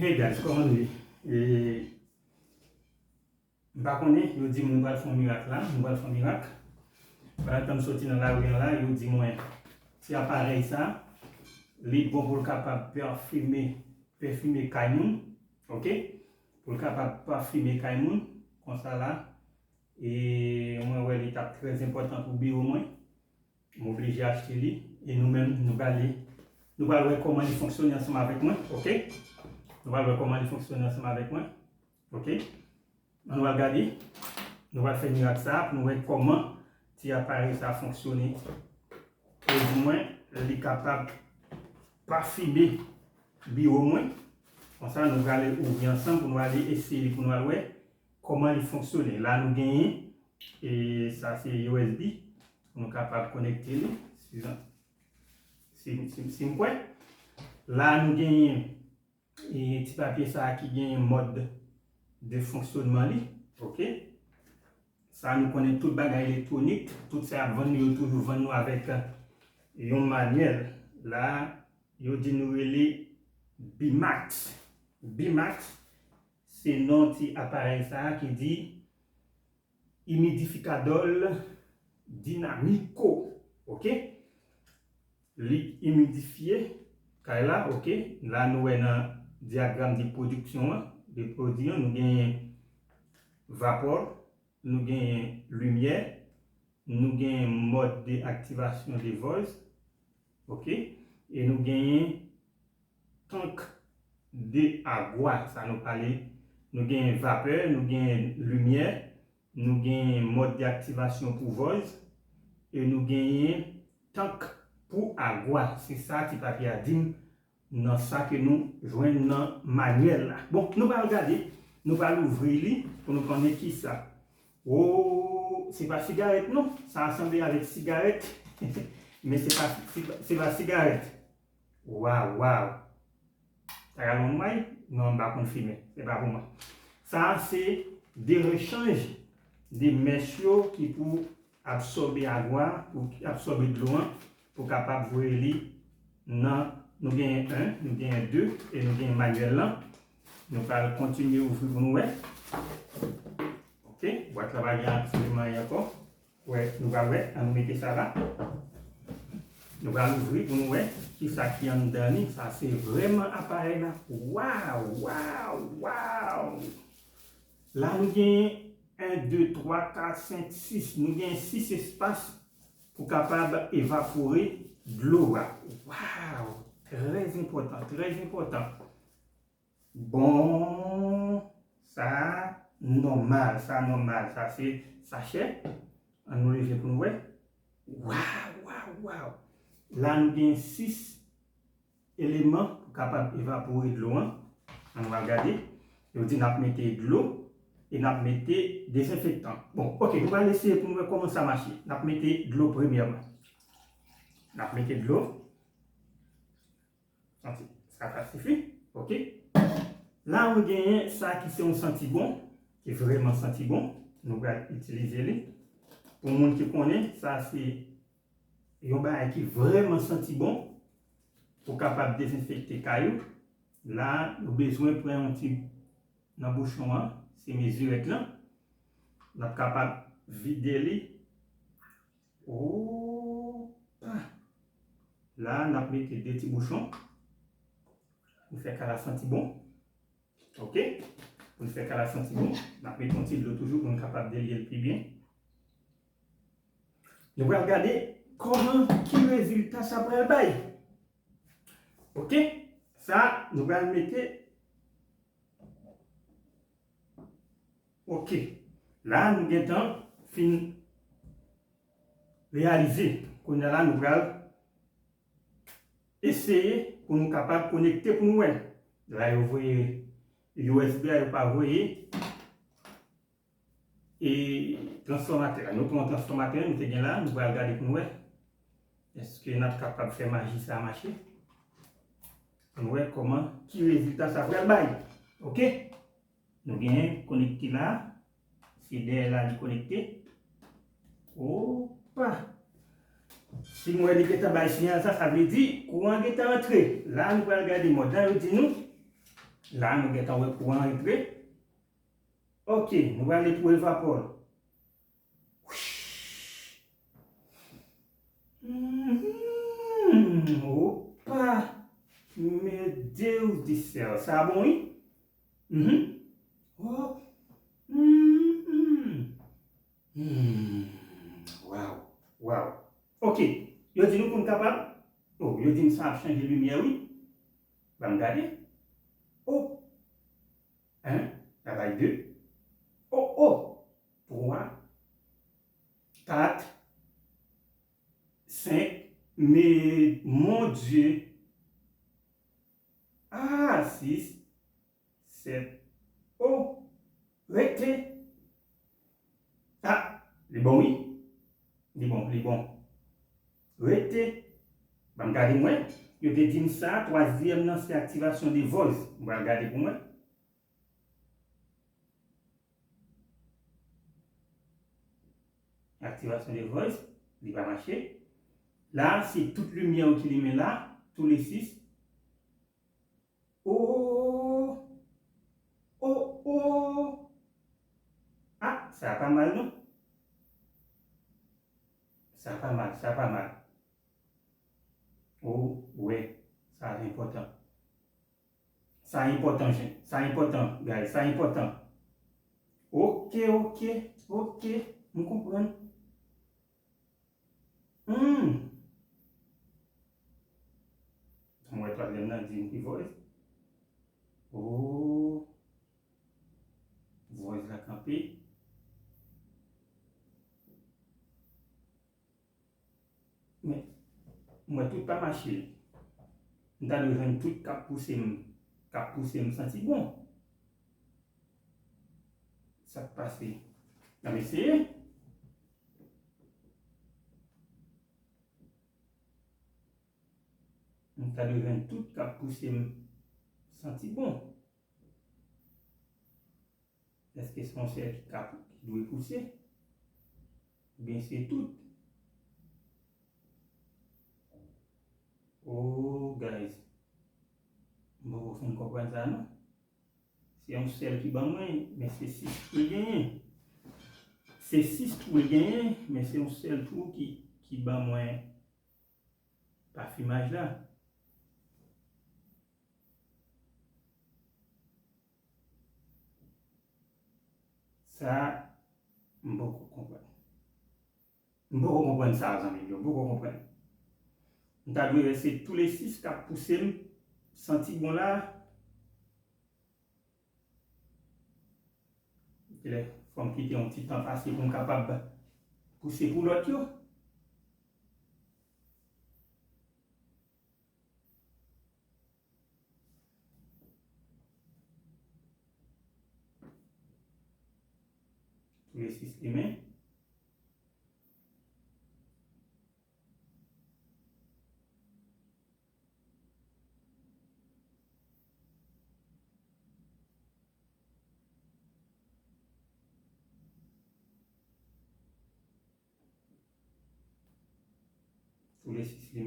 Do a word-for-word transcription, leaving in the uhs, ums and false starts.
Hey guys, kòman nou ye? E, m pa konnen, yo di m nou pral fè yon mirak la, nou pral fè yon mirak. Pandan tan m soti nan lari an la, yo di mwen ti aparèy sa, li bon pou l kapab pèfime, pèfime kay moun, oke? Pou l kapab pèfime kay moun, konsa la. E mwen wè li t ap trè enpòtan pou biwo mwen. M oblije achte li. E nou menm, nou pral, nou pral wè kòman li fonksyone ansanm avèk mwen, oke? Nou pral wè kòman li fonksyone ansanm avèk mwen, oke? Ann nou al gade. Nou pral fè mirak sa a pou nou wè kòman ti aparèy sa a fonksyone. E di mwen, li kapab pèfime biwo mwen. Konsa, nou pral ouvri ansanm pou nou ale eseye li, pou nou al wè kòman li fonksyone. La, nou genyen, e sa se U S B, pou nou kapab konekte li. Si, si, si, si m kwè. La, nou genyen e ti papye sa a ki genyen mòd de fonksyonman li, oke? Sa nou konnen tout bagay elektwonik, tout sa y ap vann nou, yo toujou vann nou avèk, eh, yon manyèl. La, yo di nou rele Bimax. Bimax, se non ti aparèy sa a ki di imidifikadòl dinamiko, oke? Li imidifye kay la, oke? La nou wè nan dyagram de pwodiksyon an, de pwodui an, nou genyen vapò, nou genyen limyè, nou genyen mòd de aktivasyon de vòz, oke? E nou genyen tank de agwa, sa nou pale, nou genyen vapè, nou genyen limyè, nou genyen mòd de aktivasyon pou vòz, e nou genyen tank pou agwa. Se sa ti papye a di m nan sa ke nou jwenn nan manyèl la. Bon, nou pral gade, nou pral ouvri li pou nou konnen kisa. O, se pa sigarèt non, sa a sanble avèk sigarèt, men se pa, se pa, se pa sigarèt. Waw, waw. Sa ka lwen mwen? Non, m pa konn fimen. Se pa pou mwen. Sa a se de rechanj de mèch yo ki pou absòbe agwa, pou absòbe dlo an, pou kapab voye li nan, nou genyen en, nou genyen de, e nou genyen manyèl lan. Nou pral kontinye ouvri pou nou wè. Oke, bwat la pa gen absoliman anyen ankò. Wè, nou pral wè, ann nou mete sa la. Nou pral ouvri pou nou wè kisa ki anndan li. Sa se vrèman aparèy la. Waw, waw, waw! La nou genyen en, de, twa, kat, senk, sis. Nou genyen sis espas pou kapab evapore dlo a. Waw! Trè enpòtan, trè enpòtan. Bon, sa nòmal, sa nòmal, sa se sachè. Ann nou leve pou nou wè. Waw, waw, waw. La nou gen sis eleman pou kapab evapore dlo an. Ann nou al gade. Yo di n ap mete dlo e n ap mete dezenfektan. Bon, oke, nou pral eseye pou nou wè kòman sa mache. N ap mete dlo premyèman. N ap mete dlo. Santi, sa ta sifi. Oke. La, nou genyen sa ki se yon santi bon, ki vrèman santi bon. Nou pral itilize li. Pou moun ki konnen, sa se yon bagay ki vrèman santi bon pou kapab dezenfekte kay ou. La, nou bezwen pran yon ti nan bouchon an, se mezirèt lan. N ap kapab vide li. Opa! La, n ap mete de ti bouchon pou n fè kay la santi bon. Oke? Pou n fè kay la santi bon, n ap mete yon ti dlo toujou pou n kapab delye l pi byen. Nou pral gade kòman, ki rezilta sa pral bay. Oke? Sa, nou pral mete. Oke. La, nou gentan fin reyalize. Kounye a la, nou pral eseye pou nou kapab konekte pou nou wè. La, yo voye U S B a, yo pa voye e transfòmatè a. Nou pran transfòmatè nou te gen la, nou pral gade pou nou wè. Èske n ap kapab fè maji sa a mache? Pou nou wè kòman, ki rezilta sa pral bay. Oke? Nou genyen konekte la. Se dèyè la li konekte. Opa! Si m wè li gentan bay siyal sa, sa vle di kouran gentan antre. La, nou pral gade mòd la, yo di nou. La, nou gentan wè kouran antre. Ok, nou prale pou evapòl. Mhm. Opa! Meu Deus do céu, sa bon, wi? Mhm. Oh. Mhm. Hmm. Waw. Waw. Ok. Yo di nou pou n kapab. Oh, yo di m sa ap chanje limyè, wi. Ban m gade. Oh. En, la bay de. Oh, oh. Twa, kat, senk, men, mon Dye. Ah, sis, sèt. Oh, rete. Ah, li bon, wi. Li bon, li bon. Rete. Ban m gade mwen. Yo te di m sa, twazyèm nan se aktivasyon de voice. M pral gade pou mwen. Aktivasyon de voice, li pa mache. La, se tout limyè yo ki limen la, tou le sis. Oh! Oh, oh! Ah, sa pa mal, non. Sa pa mal, sa pa mal. Oh, wè, sa enpòtan. Sa enpòtan, jen. Sa enpòtan, guys. Sa enpòtan. Ok, ok, ok. M konprann. Hmm. M wè twazyèm nan di m ki voice. Oh. Voice la kanpe. Men, m wè tout pa mache. M ta dwe jwenn tout k ap pouse m, k ap pouse m santi bon. Sa k pase? N ap eseye. M ta dwe jwenn tout k ap pouse m santi bon. Èske se yon sèl ki ka, ki dwe pouse? Oubyen se tout? Oh, guys. M poko fin konprann sa, non. Se yon sèl ki ban mwen, men se sis twou l genyen. Se sis twou l genyen, men se yon sèl twou ki, ki ban mwen pafimaj la. Sa, m poko konprann. M poko konprann sa, zanmi m yo, m poko konprann. M ta dwe wè se tou le sis k ap pouse m santi bon la. Genlè, fò m kite yon ti tan pase pou m kapab pouse pou lòt yo. Tou le sis limen. Tou le sis limen.